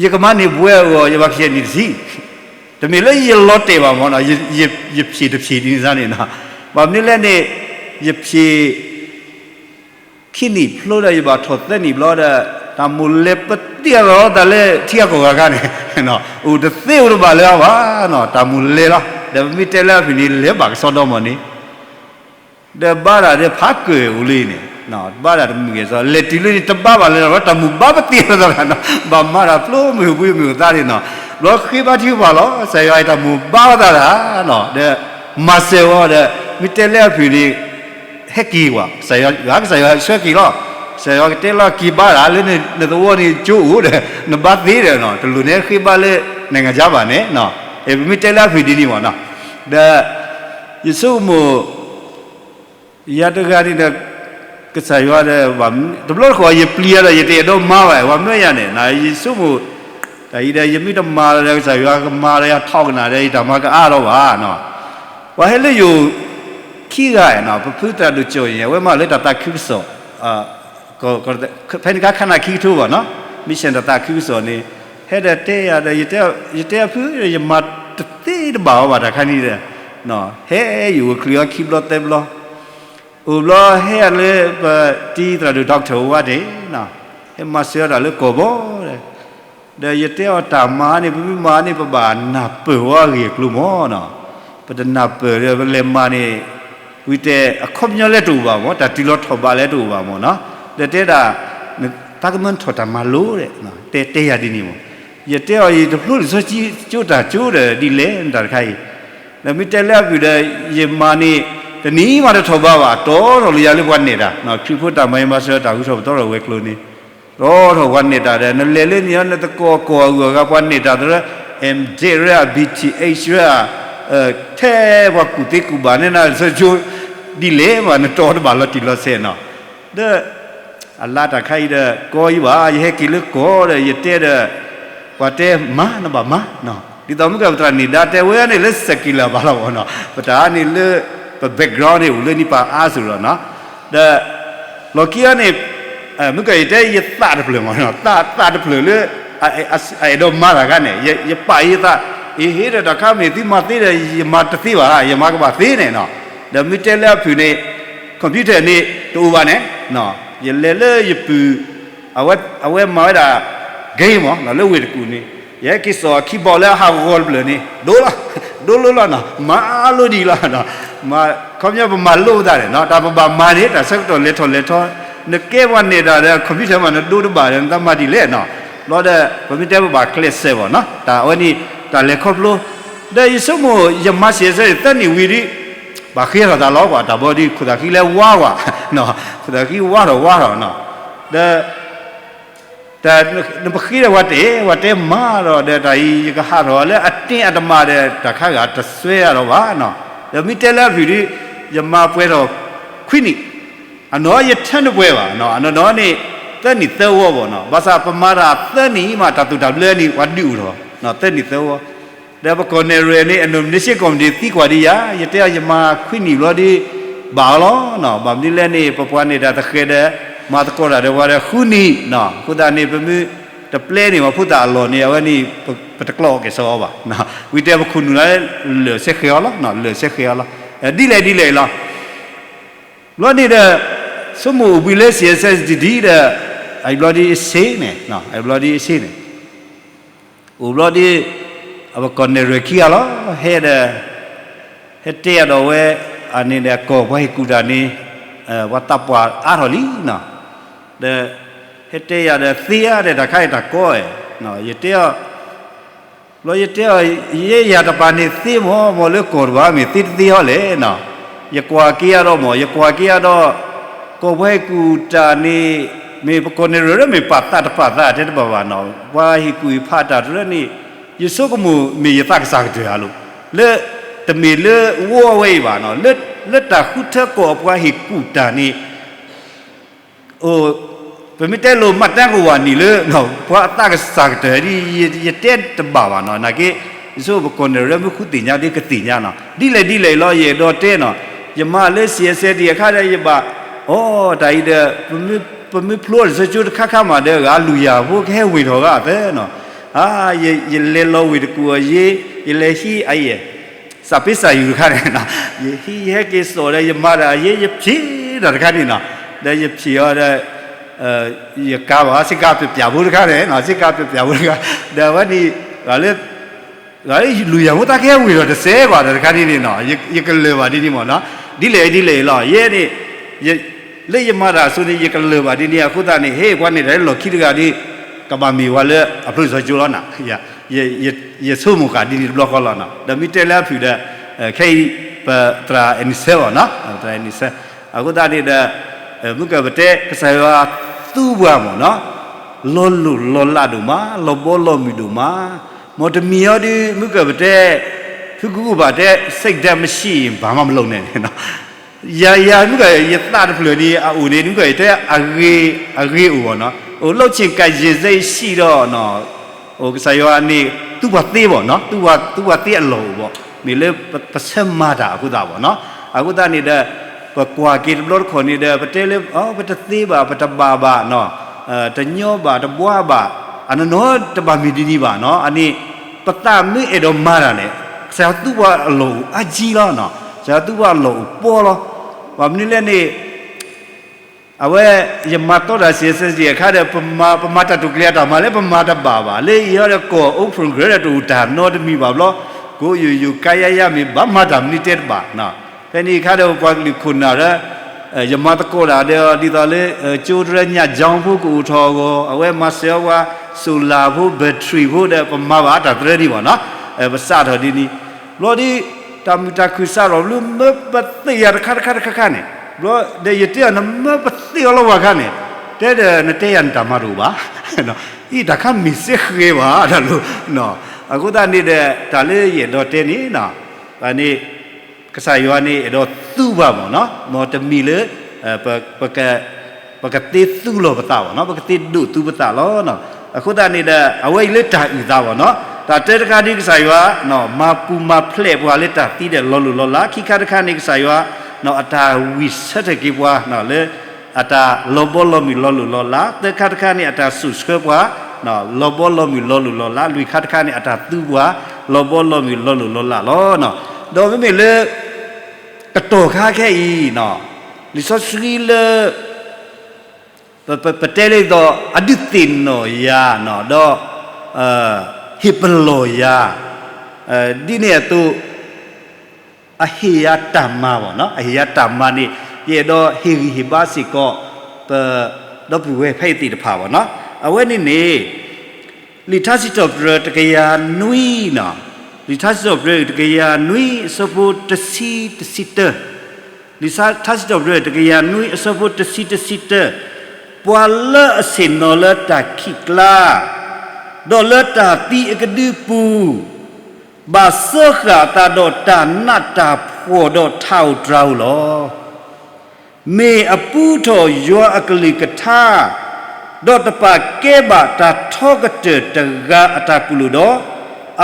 ယကမၤန့ၢ်ဘှဲးအဂီၢ် ယဘၣ်ဖျ့ၣ်နံၣ်တဆံ, တမ့ၢ်လၢယလီၤတဲာ်ဘၣ်မ့ၢ်နီၤ, ယဖျ့ၣ်တဖျ့ၣ်ဒ်န့ၣ်န့ၣ်, ဘၣ်မနုၤလဲၣ်န့ၣ် ယဖျ့ၣ် ခံနံၣ်ဖျိဒီး ယဘၣ်ထီၣ်သၢနံၣ်ဘျီဒီး တၢ်မိၣ်လဲၤပသံအလီၤသးလၢထံဂၤကီၢ်ဂၤအခါန့ၣ်, အိၣ်တသ့အိၣ်တဘၣ်လၢၤဘၣ်နီၤ, တၢ်မိၣ်လဲၤလီၤ. ဒီးပမ့ၢ်တဲလၢအဖုၣ်န့ၣ် လဲၤဘၣ်ကစီဒီမ့ၢ်န့ၣ်, ဒီးဘါတၢ်ဒီးဖးကၢၢ်အိၣ်လံန့ၣ်, ဘါတၢ်တမုာ်ဂဲၤစီ လဲၤတုၤလၢန့ၣ် တဘါဘၣ်လၢၤဘၣ် တၢ်မိၣ်ဘါပသံအလီၤသးနီၤ, ဘၣ်မၤတၢ်ဖျိမုၢ်ဘှံးမုၢ်သါန့ၣ်နီၤ, ဘျီဃ့ဘါထုကဖၣ်လီၤ, ကစၢ်ယွၤအံၤတၢ်မိၣ်ဘါဝဲသးတၢ်နီၤ, ဒီးမၤစၢၤဝဲဒီး မ့ၢ်တဲလၢအဖုၣ်န့ၣ် ဟဲက့ၤကွၢ် ကစၢ်ယွၤ ကစၢ်ယွၤဆှၢက့ၤလီၤ, ကစၢ်ယွၤကတဲလီၤက့ၤဘါတၢ်လၢနသဝီန့ၣ်ကၠိအိၣ်ဒီး နဘါသ့ဒီးနီၤ, တလိၣ်န့ၣ်ဃ့ဘါလၢ နိုင်ငံခြားဘၣ်န့ၣ်, ပမ့ၢ်တဲလၢအဖုၣ်ဒ်န့ၣ်မ့ၢ်နီၤ, ဒီး ယဆိကမိၣ် ယၤတဂၤန့ၣ်ဒီး ကစၢ်ယွၤဒီး တဘျီတခီၣ်ယပျံၤယၤဒီး ယတအဲၣ်ဒိးမၤဘၣ် ပှၤမၢယၤန့ၣ် ယဆိကမိၣ် တၢ်အံၤဒီး ယမ့ၢ်တမၤဒီး ကစၢ်ယွၤကမၤဒီးယၤထီၣ်ကနၣ်ဒီး ယတၢ်မၤကအါထီၣ်ဘၣ်နီၤ, ပှၤဟဲလၢယိၤခံဂၤနီၤ ပဖုသရၣ်ဒိၣ်ကၠီၣ်န့ၣ် အဝဲမၤလၢတၢ်သးခုကစီၣ် ဖဲန့ၣ်အခါခါနၢ်ခံကထိဘၣ်နီၤ, mission တၢ်သးခုကစီၣ်န့ၣ် ဟဲဒီးတဲယၤဒီး ယတဲအဖု ယမၤတသ့တဘၣ်အီၤဘၣ်တၢ်ခါန့ၣ်ဒီး ဟဲယအိၣ်ချုးအီၤခံဘျီသၢဘျီ အိၣ်ဘျီဟဲအလၢပတံၤသရၣ်ဒိၣ် doctor ဝါန့ၣ် ဟဲမၤစၢၤအီၤတၢ်လၢကီၢ်ဘီဒီး ဒီးယတဲအီၤတၢ်မၤန့ၣ် ပမ့ၢ်မၤန့ၣ် ပဘၣ်နၢ်ပၢၢ်ဝဲအဂ့ၢ်အကျိၤမ့ၢ်နီၤ, ပတနၢ်ပၢၢ်ဒီး ပလဲၤမၤန့ၣ် ဝံၤတဲအခီပညီလၢတအိၣ်ဘၣ်မ့ၢ် တၢ်တုၤလီၤထီၣ်ဘးလၢတအိၣ်ဘၣ်မ့ၢ်နီၤ, ဒီးတဲဒၣ် သးကမၢနထီၣ်တၢ်မၤလိဒီး တဲတဲယၤဒ်န့ၣ်မ့ၢ်, ယတဲအီၤယတဖျိလံာ်စီဆှံကၠိတၢ်ကၠိဒီးဒ်လဲၣ်နတၢ်တခါအံၤ, ဒီးမ့ၢ်တဲလၢအဖုၣ်ဒီး ယမၤန့ၣ် တနံၤမးတထီၣ်ဘးဘၣ် တီထီၣ်လၢယၤလၢပှၤနဲၣ်တၢ်, ခရံာ်ဖိတၢ်မၤယမၤစၢၤတၢ်ဂုၤထီၣ်ပသီထီၣ်ဝဲၤကျိၤန့ၣ် တီထီၣ်ပှၤနဲၣ်တၢ်ဒီး နလဲၤလၢန့ၣ် နသကိးကီၢ်အဂုၤအဂၤပှၤနဲၣ်တၢ်သရၢ M.Div ရၢ B.Th ရၢ ထဲပှၤကူၣ်သ့ကူၣ်ဘၣ်န့ၢ်နၤလံာ်စီဆှံကၠိ ဒ်လဲၣ်မး နတီတဘၣ်လီၤတံၢ်လီၤဆဲးနီၤ, ဒီး အလါတၢ်ခါအံၤဒီး ကီအံၤဘၣ် ယဟဲက့ၤလၢကီၢ်ဒီး ယတဲဒီး ပှၤတဲမၤ နဘၣ်မၤ, ဒ်သိးမုၢ်ကပတြၢ်န့ၣ် ဒါတဲဝဲန့ၣ်လၢ circular ဘၣ်လီၤဘၣ်နီၤ, ပတၢ်န့ၣ်လၢ ပ background န့ၣ် အိၣ်လၢန့ၣ်ပာ်အါစ့ၢ်ဒီးနီၤ, ဒီး လီၢ်ခံအံၤန့ၣ် မုၢ်ကယတဲယသးတဖျၢၣ်မး, သးတဖျၢၣ်လၢ အအဲၣ်ဒိးမၤတၢ်ခါန့ၣ် ယပာ်အံၤယသး, အ့ဟ့ဒီးတၢ်ခါမ့ၢ်သုမၤသ့ဒီး ယမၤတသ့ဘၣ်, ယမၤကဘၣ်သ့န့ၣ်နီၤ, ဒီးမ့ၢ်တဲလၢအဖုၣ်န့ၣ် computer န့ၣ် တအိၣ်ဘၣ်န့ၣ်, ယလဲၤလၢယပုၢ် အဝဲမၤဝဲဒၣ် game မး လၢဝ့ၢ်တကူၣ်န့ၣ်, ယဟဲက့ၤစိာ်အ keyboard လၢအဟးဂီၤတဖျၢၣ်န့ၣ် ဒိလီၤ, ဒိလီၤလီၤနီၤ, မၤအါလိဒ်လီၤ, ခီပညီပမၤလိပသးန့ၣ်နီၤ, တၢ်ပဘၣ်မၤန့ၣ် တၢ်ဆၢကတီၢ်လဲၤထီၣ်လဲၤထီ, နကဲပှၤနဲၣ်တၢ်ဒီး computer မး နဒိတဘၣ်ဒီး နတမၤဒ်လဲၣ်နီၤ, ဘျီဒီး ပမ့ၢ်တဲပဘၣ်ကျဲးစၢးဘၣ်နီၤ, တၢ်အဝဲန့ၣ် တၢ်လဲၤခီဖျိ, ဒီးယဆိကမိၣ် ယမၤစံးဆၢသၢနံၣ်ဝံၤဒီး ဘၣ်ဃ့ထီၣ်သးလီၤ, ပှၤတၢ်ဘီဒီး ခိၣ်သးဃံလဲၤဝါကွၢ်, ခိၣ်သးဃံဝါထီၣ်ဝါထီၣ်နီၤ, ဒီး တၢ်နပဃ့ဒီးပှၤတဲ ပှၤတဲမၤဒီး ဒီးတၢ်အံၤ ယကဟးထီၣ်လၢအတ့အတမၤဒီး တၢ်ခါဂၤတစွဲအါဒီးဘၣ်နီၤ, ဒီးမ့ၢ်တဲလၢအဖုၣ်ဒီး ယမၤပှဲၤထီၣ်ခွံနံၣ်, အနီၢ်ယထၢနပှဲၤဘၣ်, အနီၢ်နီၢ်န့ၣ် သၢနံၣ်သၢဝီဘၣ်နီၤ, ဘၣ်ဆၣ်ပမၤတၢ်သၢနံၣ်အံၤမး တၢ်သိၣ်တၢ်ဘျၢန့ၣ် ပှၤဒုးအိၣ်ထီၣ် သၢနံၣ်သၢဝီ, ဒီးပကီၢ်နဲၣ်ရွဲၣ်န့ၣ် အ nomination committee သံကွၢ်ဒံးယၤ, ယတဲအီၤယမၤခွံနံၣ်ဘျီဒီး ဘၣ်အီၤလီၤ, ဘၣ်မနုၤလဲၣ်န့ၣ် ပပှၤနဲၣ်တၢ်တဃဲၤဒီး မၤသကိးတၢ်ဒီးပှၤဒီးဃုနံၣ်, အဃိသတးန့ၣ် ပမ့ၢ်တပျဲန့ၢ်မးဖိသၣ်အလီၢ်န့ၣ် အဝဲန့ၣ် ပတကျီက့ၤစီအီၤဘၣ်, ဝံၤတဲပခိၣ်နူာ်လၢ လၢာ်ဆဲဃဲၤအီၤလီၤ, လၢာ်ဆဲဃဲၤအီၤလီၤ, ဒ်လဲၣ်ဒ်လဲၣ်အံၤလီၤ ဘျီန့ၣ်ဒီး ဆိကမိၣ်အိၣ်ဘှံးလၢ စီၤစဲးစတံဒံဒီး အဘျီဒ်အ့ၣ်စ့န့ၣ်, အဘျီဒ်အ့ၣ်စ့န့ၣ်, အိၣ်ဘျီဒ် အပကီၢ်နဲၣ်ရွဲၣ်ခံဂၤလီၤ, ဟဲဒီး ဟဲတဲအဒီးဝဲ အန့ၣ်ဒီးကီၢ်ပှၤဟ့ၣ်ကူၣ်တၢ်န့ၣ် ပှၤသးပှၢ်အါထီၣ်လံနီၤ, ဒီး ဟဲတဲယၤဒီးသ့ဧါဒီး တၢ်ခါအံၤတၢ်ကီအဲၣ်, ယတဲအီၤ ဘျီယတဲအီၤ ယဲယၤတပာ်န့ၣ်သ့မး မ့ၢ်လၢကီၢ်တဘၣ်မ့ၢ်သ့တသ့ဟီလဲၣ်နီၤ, ယကွၢ်က့ၤအါဒီးမး ယကွၢ်က့ၤအါဒီး ကီၢ်ပှၤဟ့ၣ်ကူၣ်တၢ်န့ၣ် မ့ၢ်ပကီၢ်နဲၣ်ရွဲၣ်လၢမ့ၢ်ပာ်သးတပာ်သးတဲတဘၣ်ဘၣ်နီၤ, ပှၤဟ့ၣ်ကူၣ်ဟ့ၣ်ဖးတၢ်တရၢန့ၣ် ယဆိကမိၣ်မ့ၢ်ယသးကစၢ်ကတၢၢ်ဧါလိၤ, လၢ တမ့ၢ်လၢဝီဝဲအံၤဘၣ်နီၤ, လၢတၢ်ဃုထၢကီၢ်ပှၤဟ့ၣ်ကူၣ်တၢ်န့ၣ် အိၣ် ပမ့ၢ်တဲလိာ်မးတၢ်ကဝၤနံၣ်လၢ ပှၤအသးကစၢ်ကတၢၢ်ဒ် ယတဲတဘၣ်ဘၣ်နီၤ, နာ်က့ ယဆိပကီၢ်နဲၣ်ရွဲၣ်မ့ၢ်ဃုသ့ၣ်ညါဒ်ကသ့ၣ်ညါနီၤ, ဒ်လဲၣ်ဒ်လဲၣ်အံၤလီၤ ယအဲၣ်ဒိးတဲနီၤ, ယမၤလၢ စီၤစဲးစတံ အခါဒီးယဘၣ် အိ တၢ်အံၤဒီး ပမ့ၢ်ဖျိတၢ်ဆၢကၠိတခါခါမးဒီး ဂၤလူၤယၤဖိကဟဲဝ့ၤထီၣ်ဂၤအသၢနီၤ, ယလဲၤလီၤဝ့ၢ်တကူၣ်အယ့ ယလဲၤဟံးအယဲၢ် စးပ့စးယူၤတခါန့ၣ်နီၤ, ယဟံးယဟဲက့ၤစိာ်ဒီး ယမၤတၢ်အယ့ ယဖျ့းတၢ်တခါန့ၣ်နီၤ, ဒီးယဖျ့းအီၤဒီး ယကါဘၣ် ဆ့ကၤပျၢ်ပျၢ်ဖိတခါန့ၣ်နီၤ, ဆ့ကၤပျၢ်ပျၢ်ဖိတခါ, ဒီးအဝဲန့ၣ် ဂၤလၢ ဂၤလၢလူၤယၤဖိတၢ်ကဟဲဝ့ၤထီၣ်တစဲးကွၢ်တၢ်တခါန့ၣ်န့ၣ်နီၤ, ယကလၢာ်ဘၣ်ဒ်န့ၣ်မ့ၢ်နီၤ, ဒ်လဲၣ်ဒ်လဲၣ်အံၤလီၤ, ယဲန့ၣ် လၢယမၤတၢ်အစိၤန့ၣ် ယကလၢာ်ဘၣ်ဒ်န့ၣ် အဃိသတးန့ၣ် ဟ့ၣ်ပှၤနဲၣ်တၢ်လၢလီၢ်ခံတဂၤဒီး ကဘၣ်မ့ၢ်ဝဲလၢအဖျိစီကၠိလီၤနီၤ, ယဆိကမိၣ်ဃာ်ဒ်န့ၣ်တဘျီဃီလီၤနီၤ, ဒီးမ့ၢ်တဲလၢအဖုၣ်ဒီး ခဲအံၤ ပသရၣ်အဲၣ်နံၣ်ဆၢဘၣ်နီၤ, ပသရၣ်အဲၣ်နံၣ်ဆၢ, အဃိသတးန့ၣ်ဒီး မုၢ်ကၢၢ်ပတဲ ကစၢ်ယွၤသူပှၤမ့ၢ်နီၤ, လီၤလိၢ်လီၤလးဒိၣ်မး, လီၤဘီလီၤမုၢ်ဒိၣ်မး, မ်တမံၤအီၤဒီး မုၢ်ကၢၢ်ပတဲ ဖုကကူဘၣ်တဲ စိတ်ဓာတ်မရှိရင် ဘာမှမလုပ်နဲ့န့ၣ်နီၤ, ယၤယၤမုၢ်ကၢၢ် ယသးတဖျၢၣ်န့ၣ် အအိၣ်န့ၣ် မုၢ်ကၢၢ်ယတဲ အဂ့ၤအိၣ်ဘၣ်နီၤ, အိၣ် လုပ်ချင်ကိုင်ကျင့်စိတ်ရှိတော့နီၤ, အိၣ်ကစၢ်ယွၤန့ၣ် သူပှၤသ့ဘၣ်နီၤ, သူပှၤသ့အလီၢ်အိၣ်ဘၣ်, မ့ၢ်လၢပဆၢမၤတၢ်အဃိသတးဘၣ်နီၤ, အဃိသတးန့ၣ်ဒီး ပကွၢ်က့ၤတဘျီတခီၣ်န့ၣ်ဒီး ပတဲလၢ ပတသ့ဘၣ် ပတဘၣ်ဘၣ်နီၤ, တညီဘၣ်တဘှါဘၣ်, အနီၢ်နီၢ်တဘၣ်မ့ၢ်ဒ်န့ၣ်ဘၣ်နီၤ, အန့ၣ် ပသးမ့ၢ်အဲၣ်ဒိးမၤတၢ်န့ၣ် ကစၢ်ယွၤသူပှၤအလီၢ်အိၣ်အါကံလီၤနီၤ, ကစၢ်ယွၤသူပှၤအလီၢ်အိၣ်ပှီၢ်လီၤ, ဘၣ်မနုၤလဲၣ်န့ၣ် အဝဲ ယမၤတီတၢ် စီၤစဲးစတံ အခါဒီး ပမၤတၢ်တိာ်ကျဲၤအတၢ်မၤလၢပမၤတဘၣ်ဘၣ်, လၢအံၤဟီဒီးကီၢ်အိၣ် progress ဒီးတအိၣ်တၢ်နီတမံၤဘၣ်ဘျီ, ကိးယိာ်ယိာ်ကါယါယါမ့ၢ်ဘၣ်မၤတၢ်မနုၤတဲတဘၣ်, ဖဲန့ၣ်အခါဒီးပှၤကလုာ်ခိၣ်နၢ်ဒီး ယမၤသကိးတၢ်ဒီး ဒ်သိးလၢ ကၠိတရၢညၣ် ကျောင်း ဖိကအိၣ်ထီၣ်အဂီၢ် အဝဲမၤစၢၤအီၤပှၤ solar ဖိ battery ဖိဒီး ပမၤဘၣ်တၢ်တရၢန့ၣ်ဘၣ်နီၤ, ပစးထီၣ်ဒ်န့ၣ်, ဘျီဒီး တၢ်မုာ်တၢ်ခုၣ်စးထီၣ်ဘျီ မၢပသ့ၣ်ယၤတခါတခါတခါခါန့ၣ်, ဘျီဒီးယတဲအီၤ နမၢပသ့ၣ်အီၤလီၤဝဲခါန့ၣ်, တဲဒီးနတဲယၤနတၢ်မၤတအိၣ်ဘၣ်, အံၤတၢ်ခါမ့ၢ်စ့ဃဲၤဘၣ်တၢ်လိၤ, အဃိသတးန့ၣ်ဒီး တၢ်လၢယအဲၣ်ဒိးတဲန့ၣ်, န့ၣ် ကစၢ်ယွၤန့ၣ် အဲၣ်ဒိးသူပှၤမ့ၢ်နီၤ, မ်တမံၤလၢ ပက ပကသ့သူလီၤပသးဘၣ်နီၤ, ပကသ့ဒိးသူပသးလီၤ. အဃိသတးန့ၣ်ဒီး အဝဲအံၤလၢတၢ်အုၣ်သးဘၣ်နီၤ, တၢ်တၢတခါဒ်ကစၢ်ယွၤ မၤပူၤမၤဖျဲးပှၤလၢတၢ်သံဒီးလီၤလိၢ်လီၤလး, ခံခါတခါန့ၣ် ကစၢ်ယွၤ အတၢ်ဝံၣ်ဆၢထၢၣ်က့ၤပှၤ လၢ အတၢ်လီၤဘီလီၤမုၢ်လီၤလိၢ်လီၤလး, သၢခါတခါန့ၣ် အတၢ်စိာ်ဆှၢပှၤ လီၤဘီလီၤမုၢ်လီၤလိၢ်လီၤလး, လွံၢ်ခါတခါန့ၣ် အတၢ်သူပှၤ လီၤဘီလီၤမုၢ်လီၤလိၢ်လီၤလးလီၤ. ဒီးမ့မ့ၢ်လၢ ကတီၢ်ခါခဲအံၤ လံာ်စီဆှံလၢ ပ ပ ပတဲလၢသိး အဒုးသ့ၣ်နီၣ်ယၤ ဒီး ဟ့ၣ်ပလီၢ်ယၤ ဒ်န့ၣ်အသိး အဟ့ၣ်ယၤတၢ်မၤဘၣ်နီၤ, အဟ့ၣ်ယၤတၢ်မၤန့ၣ် ယအဲၣ်ဒိးဟ့ၣ်ဂံၢ်ဟ့ၣ်ဘါစ့ၢ်ကီး ပ ဒီပုၢ်ဝဲၢ်ဖဲအံၤသ့ၣ်တဖၣ်ဘၣ်နီၤ. အဝဲန့ၣ်န့ၣ် လံာ်ထါစံးထီၣ်ပတြၢၤတကယၤနွံနီၤ, လံာ်ထါစံးထီၣ်ပတြၢၤတကယၤနွံအဆၢဖိတဆံတဆံတၢ, လံာ်ထါစံးထီၣ်ပတြၢၤတကယၤနွံ အဆၢဖိတဆံတဆံတၢ, ပှၤလၢအဆ့ၣ်နီၤလၢတၢ်ခံးကျါ ဒီးလၢတၢ်သံအကဒုပူၤ ဘၣ်စၢဃာ်အသးဒီးတၢ်နးတၢ်ဖှီၣ်ဒီးထးဧိၤတြၤဧိၤလီၤ. မ့ၢ်အပူထီၣ်ယွၤအကလုၢ်ကထါ, ဒီးတပာ်ကဲဘၣ်တၢ်ထီကတၢၢ်တဂၤအတၢ်ကူၣ်လိာ်ဒီး,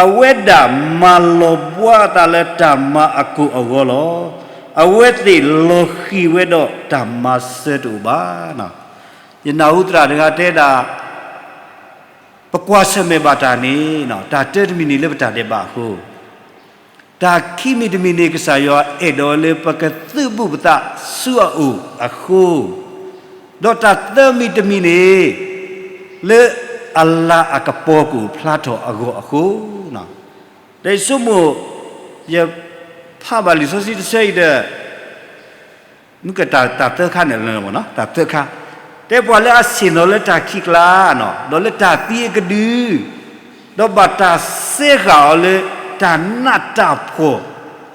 အဝဲဒၣ်မၤလီၤဘှါအသးလၢတၢ်မၤအကိာ်အဂီၢ်လီၤ. အဝဲသ့ၣ်လီၤဃံၤဝဲဒီးတၢ်မၤစၢၤတအိၣ်ဘၣ်. ယနၢ်ဟူသရၣ်တဂၤတဲဒၣ် ပကွၢ်ဆၢၣ်မဲာ်ဘၣ်တၢ်န့ၣ် တၢ်တၢတမံၤန့ၣ်လၢပတၢ်ဒဲးဘးအဃိ, တၢ်ခံမံၤတမံၤန့ၣ် ကစၢ်ယွၤအဲၣ်ဒိးလၢပကသုးဘူးပသးဆူအအိၣ်အဃိ, ဒီးတၢ်သၢမံၤတမံၤန့ၣ် လၢအလၤအကပီၤကအိၣ်ဖျါထီၣ်အဂီၢ်အဃိ, ဒီးယဆိကမိၣ် ယဖးဘၣ်လံာ်စီဆှံတဆၢအံၤဒီး မ့ၢ်ကတၢ် တၢ်သၢခါန့ၣ်လီၤ, တၢ်သၢခါ, တဲပှၤလၢအဆ့ၣ်နီၤလၢတၢ်ခံးကျါ, ဒီးလၢတၢ်သံအကဒု, ဒီးဘၣ်တၢ်စဲဃာ်အီၤလၢ တၢ်နးတၢ်ဖှီၣ်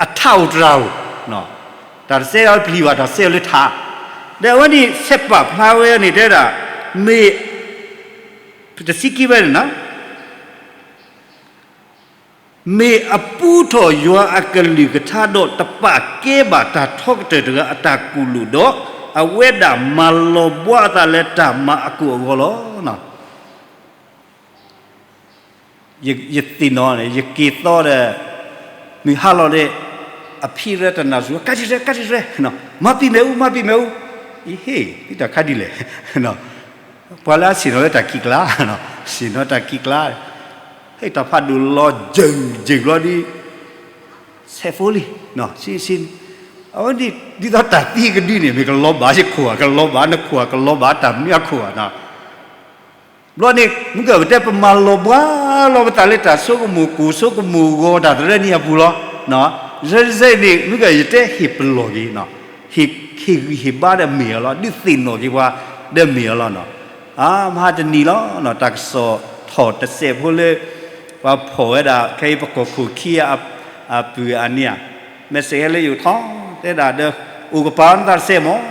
အထးဧိၤတြၤဧိၤ, တၢ်တစဲအီၤလၢပျံၤဘၣ်, တၢ်စဲအီၤလၢထး, ဒီးအဝဲန့ၣ် ဆဲးပာ်ဖျါဝဲန့ၣ်တဲဒၣ်, မ့ၢ် တဆံခံဝဲန့ၣ်နီၤ မ့ၢ်အပူထီၣ်ယွၤအကလုၢ်ကထါဒီး တပာ်ကဲဘၣ်တၢ်ထီကတၢၢ်တဂၤအတၢ်ကူၣ်လိာ်ဒီး, အဝဲဒၣ်မၤလီၤဘှါအသးလၢတၢ်မၤအကိာ်အဂီၢ်လီၤ. ယသ့ၣ်နီၣ်န့ၣ် ယက့ၤသီဒီး မုၢ်ဟါလီၤဒီး အဖံရၢတနၢ်စူၤ ကးတံၢ်ရဲ ကးတံၢ်ရဲ, မၤပံာ်မဲာ်အူ မၤပံာ်မဲာ်အူ, အံၤဟ့ၣ် သုတၢ်ခါဒ်လဲၣ် ပှၤလၢအဆ့ၣ်နီၤလၢတၢ်ခံးကျါ, ဆ့ၣ်နီၤတၢ်ခံးကျါ, ဟ့ၣ်တၢ်ဖးဒိၣ်လီၤ ယုၢ်ယုၢ်ဘျီဒ် ဆဲးဖိလံ, ဆံဆံ, အဝဲဒ်သိးတၢ်သံကဒုန့ၣ် မ့ၢ်ကလီၤဘၣ်ယခိၣ်ဧါ, ကလီၤဘၣ်နခိၣ်ဧါ, ကလီၤဘၣ်တၢ်မနုၤအခိၣ်ဧါနီၤ ဘျီန့ၣ် မုၢ်ကပတဲ ပမၤလီၤဘှါလီၤပသးလၢတၢ်ဆိကမိၣ် ကိၣ်ဆိကမိၣ်ဂီၤတၢ်သရၢနံၤအပူၤလီၤ. စဲစဲန့ၣ် မုၢ်ကယတဲဟ့ၣ်ပလီၢ်က့ၤ, ဟ့ၣ်ဂံၢ်ဟ့ၣ်ဘါဒီးမ့ၢ်အီၤလီၤ, ဒုးသ့ၣ်နီၣ်က့ၤပှၤ ဒီးမ့ၢ်အီၤလီၤ. အါ မဟါတနံၤလီၤ တၢ်ကစီၣ်ထီၣ်တစဲးဖိလၢ ပှၤဖီၣ်ဝဲဒၣ် ခဲအံၤပကီၢ်ခိၣ်ခံ အပုၢ်အနံၤဧါ, မ့ၢ်စ့ၢ်ကီးလၢယအိၣ်ထီၣ် တဲဒၣ်ဒီး အိၣ်ကပၤနသးတစဲးမး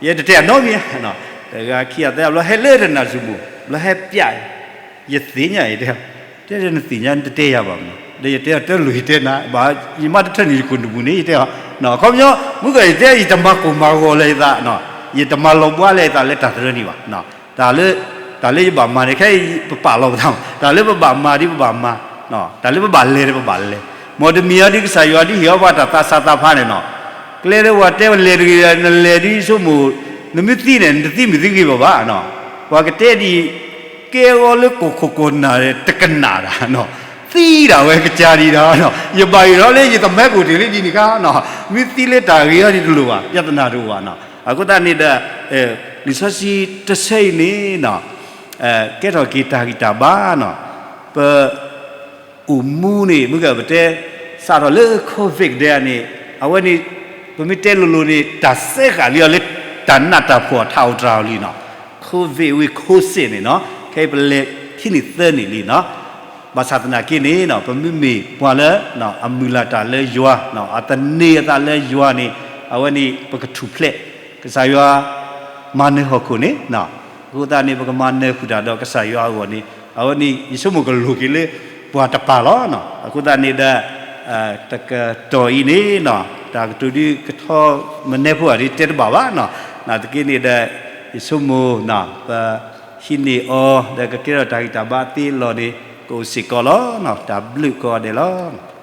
ယဲတတဲအနီတမံၤ, တဂၤခံဂၤသၢဂၤဘျီဟဲလၢတနၢ်စူၤပူၤ ဘျီဟဲပျး, ယသ့ၣ်ညါအံၤတဲ, တဲနသ့ၣ်ညါနတတဲယၤဘၣ်မး, ဒီးယတဲအီၤတၢ်လိၣ်ယတဲနၤ, ယမ့ၢ်တထၢနုာ်ယခိၣ်နူာ်ပူၤန့ၣ် ယတဲအီၤ, ခီပညီ မုၢ်ကယတဲယတမၤကိၢ်မၤဂီၤလၢယသး, ယတမၤလီၤဘှါလၢယသးလၢတၢ်သရၢနံၤဘၣ်, တၢ်လၢ တၢ်လၢယဘၣ်မၤန့ၣ် ခဲအံၤပပာ်လီၤပသး, တၢ်လၢပဘၣ်မၤဒ်ပဘၣ်မၤ, တၢ်လၢပဘၣ်လဲၤဒီးပဘၣ်လဲၤ, မ်တမံၤအံၤဒ်ကစၢ်ယွၤဒ်ဟ့ၣ်အီၤပှၤတၢ်သးစၢ်သးဖးန့ၣ်နီၤ, ကျဲလၢပှၤတဲပလဲၤတဂ့ၤ နလဲၤဒ်ဆိကမိၣ်, နမ့ၢ်သံန့ၣ် နတသံမုၢ်သံဂ့ၤဘၣ်ဘၣ်, ပှၤကတဲဒ်အံၤ, ကဲအီၤလၢကီၢ်ခိၣ်ကီၢ်နၢ်တကနၣ်တၢ်, သံဒၣ်ဝဲကစၢ်ဒံးဒီး, ယဘၣ်ယိၣ်ထီၣ်လၢယတမဲကိၣ်တ့ၢ်လၢဒ်န့ၣ်ခါ, မ့ၢ်သံလၢတၢ်ဂ့ၤအီၤဒ်တလိၣ်ဘၣ် ပြဿနာတအိၣ်ဘၣ်နီၤ, အဃိသတးန့ၣ်ဒီး လံာ်စီဆှံတဆၢအံၤန့ၣ် ကဲထီၣ်က့ၤတၢ်ဂံၢ်တၢ်ဘါနီၤ, ပ အိၣ်မူန့ၣ် မ့ၢ်ကပတဲ စးထီၣ်လၢ COVID ဒဲးန့ၣ် အဝဲန့ၣ် ပမ့ၢ်တဲလိၤလိၤန့ၣ် တၢ်စဲဃာ်လံအီၤလၢ တၢ်နးတၢ်ဖှီၣ်ထးအိၣ်တြၤအီၤလံနီၤ, COVID ဝံၤ ခိစ့ၣ်န့ၣ်နီၤ, ခဲအံၤပလဲၤထံၣ်န့ၢ်သၢနံၣ်လံနီၤ, ဘၣ်ဆၣ်သနာ်က့န့ၣ် ပမ့မ့ၢ်ပှၤလၢ အမုၢ်လၢ်တၢ်လၢယွၤ အသန့ၤအသးလၢယွၤန့ၣ် အဝဲန့ၣ် ပကထူၣ်ဖျဲး ကစၢ်ယွၤ မၤနၢၤဟီၣ်ခိၣ်န့ၣ် အဃိသတးန့ၣ် ပကမၤနၢၤဃုာ်တၢ်ဒီးကစၢ်ယွၤအဂီၢ်န့ၣ် အဝဲန့ၣ် ယဆိကမိၣ်ကလိၣ်က့ၤလၢ ပှၤတပာ်လီၤ. အဃိသတးန့ၣ်ဒီး တကတီၢ်အံၤန့ၣ် တၢ်ကတိၤဒုးကထီ မနဲဖိအံၤဒ်တဲတဘၣ်ဘၣ်. နာ်သက့န့ၣ်ဒီး ယဆိကမိၣ် ပဟံးန့ၢ်အီၤ ဒီးကကဲထီၣ်တၢ်ဂံၢ်တၢ်ဘါသ့အလီၢ်န့ၣ် ကအိၣ်စ့ၢ်ကီးလီၤ. တၢ်ဘျုးကိးဂၤဒဲးလီၤ.